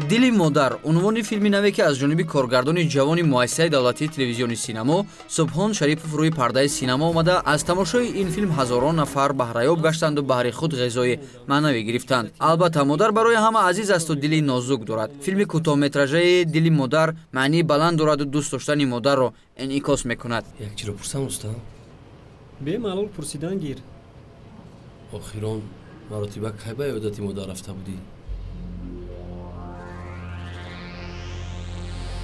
Дили модар унвони филми наве, ки аз ҷониби коргардони ҷавони муассисаи давлатии телевизиони «Синамо» Субҳон Шарипов рӯи пардаи синамо омада, аз тамошои ин филм ҳазорон нафар баҳраёб гаштанду баҳри худ ғизои маънавӣ гирифтанд. Албатта, модар барои ҳама азиз асту дили нозук дорад. Филми кӯтоҳметражаи «Дили модар» маънии баланд дораду дӯст доштани модарро инъикос мекунад. Як чиро пурсам, устам? Бемалол пурсидан гир. Охирон маротиба кай ба иёдати модар рафта будӣ?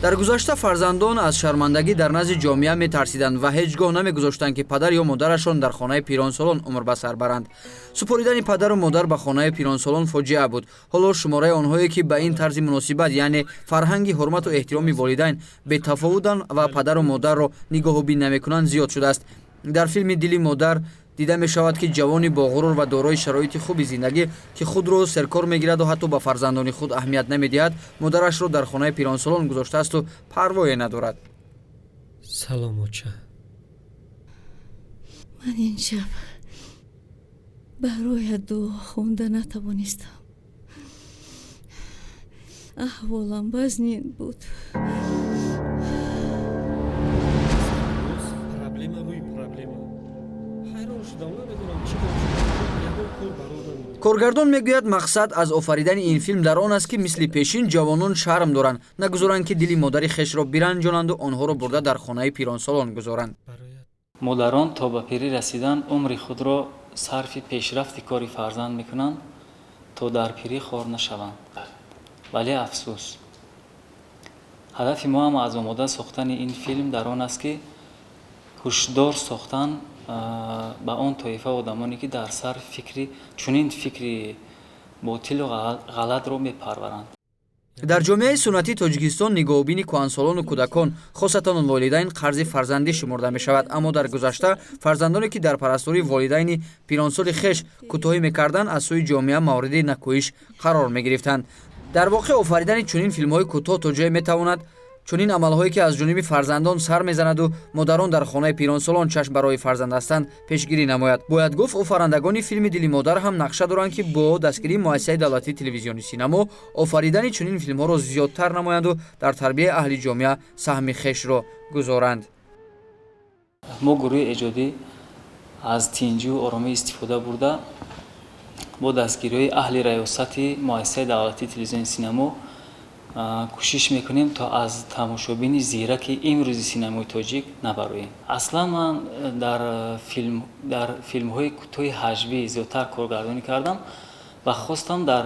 Дар гузашта фарзандон аз шармандагӣ дар назди ҷомеа метарсиданд ва ҳеҷ гоҳ намегузоштанд, ки падар ё модарашон дар хонаи пиронсолон умр ба сар баранд. Супоридани падару модар ба хонаи пиронсолон фоҷиа буд. Ҳоло шумораи онҳое, ки ба ин тарзи муносибат, яъне фарҳанги ҳурмату эҳтироми волидайн, бетафовутанд ва падару модарро нигоҳубин намекунанд, зиёд шудааст. Дар филми «Дили модар» дида мешавад, ки ҷавони боғурур ва дорои шароити хуби зиндагӣ, ки худро серкор мегираду ҳатто ба фарзандони худ аҳамият намедиҳад, модарашро дар хонаи пиронсолон гузоштаасту парвое надорад. Салом, оча. Ман ин шаб бароят дуо хонда натавонистам, аҳволам вазнин буд. Проблема рӯи проблема, ҳайрон шудам, намедонам чӣ кор шуд, ягон кор барор намедиҳад. Коргардон мегӯяд, мақсад аз офаридани ин филм дар он аст, ки мисли пешин ҷавонон шарм доранд, нагузоранд, ки дили модари хешро биранҷонанду онҳоро бурда дар хонаи пиронсолон гузоранд. Модарон то ба пирӣ расидан умри худро сарфи пешрафти кори фарзанд мекунанд, то дар пирӣ хор нашаванд. Вале афсӯс, ҳадафи мо ҳам аз омода сохтани ин филм дар он аст, ки ҳушдор сохтан ба он тоифа одамоне, ки дар сар фикри чунин фикри ботилу ғалатро мепарваранд. Дар ҷомеаи суннатии Тоҷикистон нигоҳубини кӯҳансолону кӯдакон, хосатан волидайн, қарзи фарзандӣ шумурда мешавад. Аммо дар гузашта фарзандоне, ки дар парастории волидайни пиронсоли хеш кӯтоҳӣ мекарданд, аз сӯи ҷомеа мавриди накӯҳиш қарор мегирифтанд. Дар воқеъ, офаридани чунин филмҳои кӯтоҳ то ҷое метавонад чунин амалҳое, ки аз ҷониби фарзандон сар мезанаду модарон дар хонаи пиронсолон чашм барои фарзанд ҳастанд, пешгирӣ намояд. Бояд гуфт, офарандагони филми «Дили модар» ҳам нақша доранд, ки бо дастгирии муассисаи давлатии телевизиони «Синамо» офаридани чунин филмҳоро зиёдтар намоянду дар тарбияи аҳли ҷомеа саҳми хешро гузоранд. Мо, гурӯҳи эҷодӣ, аз тинҷию оромӣ истифода бурда, бо дастгириҳои аҳли раёсати муассисаи давлатии телевизиони «Синамо» кӯшиш мекунем, то аз тамошобини зираки имрӯзи синамои тоҷик набароем. Аслан ман дар филмҳои кӯтоҳи ҳаҷвӣ зиёдтар коргардонӣ кардам ва хостам дар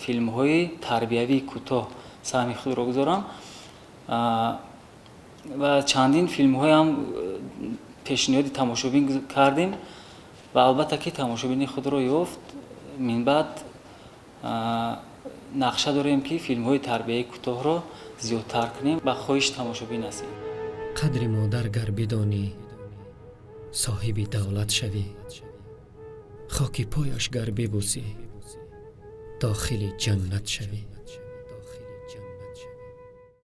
филмҳои тарбиявии кӯтоҳ саҳми худро гузорам ва чандин филмҳоям пешниҳоди тамошобин кардем ва албатта ки тамошобини худро ёфт. Минбаъд нақша дорем, ки филмҳои тарбиявии кӯтоҳро зиёдтар кунем, ба хоҳиши тамошобин ҳастем. Қадри модар гар бидонӣ, соҳиби давлат шавӣ, хоки пояш гар бибӯсӣ, дохили ҷаннат шавӣ.